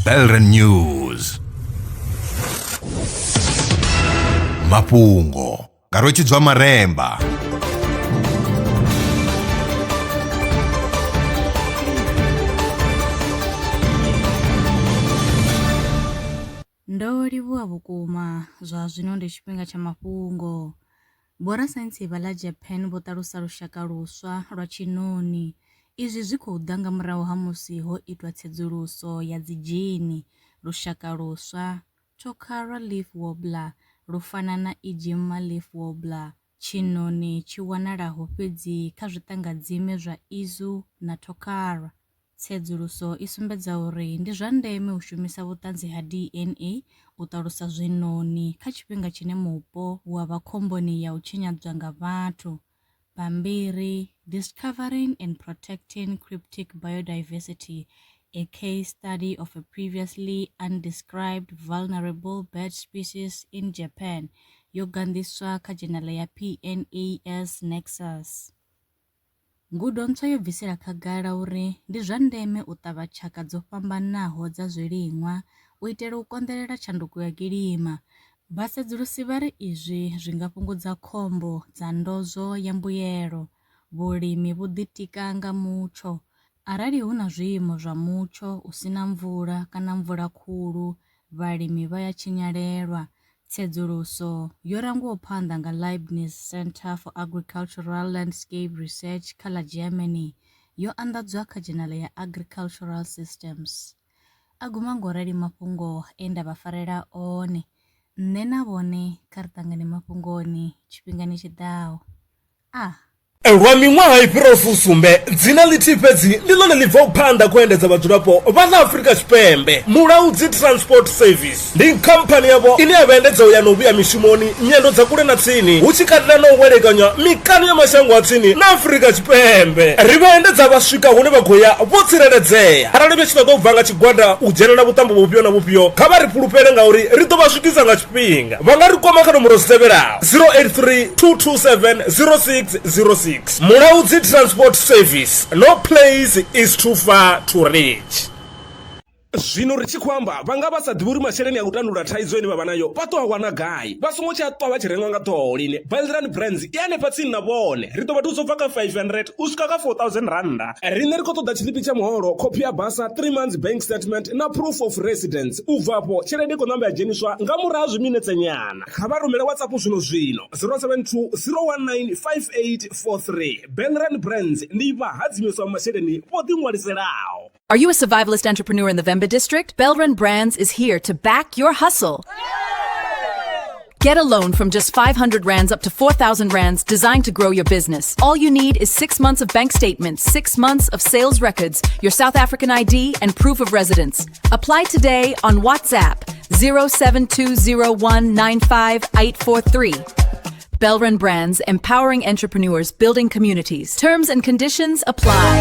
Belren News. Mafhungo nga Rwetshidzwa Maremba. Ndo livhuwa vhukuma, zwa zwino ndi tshifhinga tsha mafhungo. Vhorasaintsi vha ḽa Japan vho ṱalusa lushaka luswa lwa tshiṋoni. Izwi zwi khou ḓa nga murahu ha musi ho itwa tsedzuluso ya dzidzhini. Lushaka luswa, Tokara leaf warbler, lu fana na Ijimma leaf warbler, tshiṋoni tshi wanalaho fhedzi kha zwiṱangadzime zwa Izu na Tokara. Tsedzuluso i sumbedza uri ndi zwa ndeme u shumisa vhuṱanzi ha DNA u ṱalusa zwiṋoni kha tshifhinga tshine mupo wa vha khomboni ya u tshinyadzwa nga vhathu. Bammbiri Discovering and Protecting Cryptic Biodiversity, A Case Study of a Previously Undescribed Vulnerable Bird Species in Japan yo ganḓiswa kha dzhenala ya PNAS Nexus. Ngudo ntswa yo bvisela khagala uri ndi zwa ndeme u ṱavha tshaka dzo fhambanaho dza zwiliṅwa u itela u konḓelela tshanduko ya kilima. Vhasedzulusi vha ri izwi zwi nga fhungudza khombo dza ndozwo ya mbuyelo. Vhulimi vhu ḓitika nga mutsho. Arali hu na zwiimo zwa mutsho u si na mvula kana mvula khulu, vhalimi vha ya tshinyalelwa. Tsedzuluso, yo rangwaho phanḓa nga Leibniz Centre for Agricultural Landscape Research kha ḽa Germany, yo anḓadzwa kha dzhenala ya Agricultural Systems. A guma ngaurali mafhungo e nda vha farela one. Nṋe na vhone kha ri ṱangane mafhungoni tshifhingani tshi ḓaho. A. Lwa miṅwaha i fhiraho fusumbe, dzina ḽithihi fhedzi ndi ḽone ḽi bvaho phanḓa kha u endedza vhadzulapo vha ḽa Afrika Tshipembe. Mulaudzi Transport Service ndi khamphani yavho ine ya vha endedza u ya na u vhuya mishumoni, nyendo dza kule na tsini, hu tshi katela na u welekanywa mikano ya mashango a tsini na Afrika Tshipembe. Ri vha endedza vha swika hune vha khou ya vho tsireledzea. Arali vha tshi ṱoḓa u bva nga tshigwada u dzhenela vhuṱambo vhufhio na vhufhio, kha vha ri fhulufhele ngauri ri ḓo vha swikisa nga tshifhinga. Vha nga ri kwama kha nomboro dzi tevhelaho. 083 227 0606 Mulaudzi Transport Service no place is too far to reach. Zwino ri tshi khou amba vha nga vha sa ḓivhi uri masheleni a u tandulula thaidzo ine vha vha nayo vha ḓo a wana gai. Vha songo tsha ṱwa vha tshi rengwa nga ṱhoho lini. Belran Brands i hanefha tsini na vhone. Ri ḓo vha thusa u bva kha 500 u swika kha 4000 rannda. Riṋe ri khou ṱoḓa tshiḽipi tsha muholo, khophi ya basa, 3 months bank statement na proof of residence. U bva afho tshelede i khou namba ya dzheniswa nga murahu ha zwiminetse nyana. Kha vha rumele WhatsApp zwino zwino 072 019 5843. Belran Brands ndi vhahadzimiswa masheleni vho ḓiṅwaliselaho. Are you a survivalist entrepreneur in the Vhembe district? Belran Brands is here to back your hustle. Get a loan from just 500 rands up to 4,000 rands designed to grow your business. All you need is 6 months of bank statements, 6 months of sales records, your South African ID, and proof of residence. Apply today on WhatsApp 0720195843. Belran Brands, empowering entrepreneurs, building communities. Terms and conditions apply.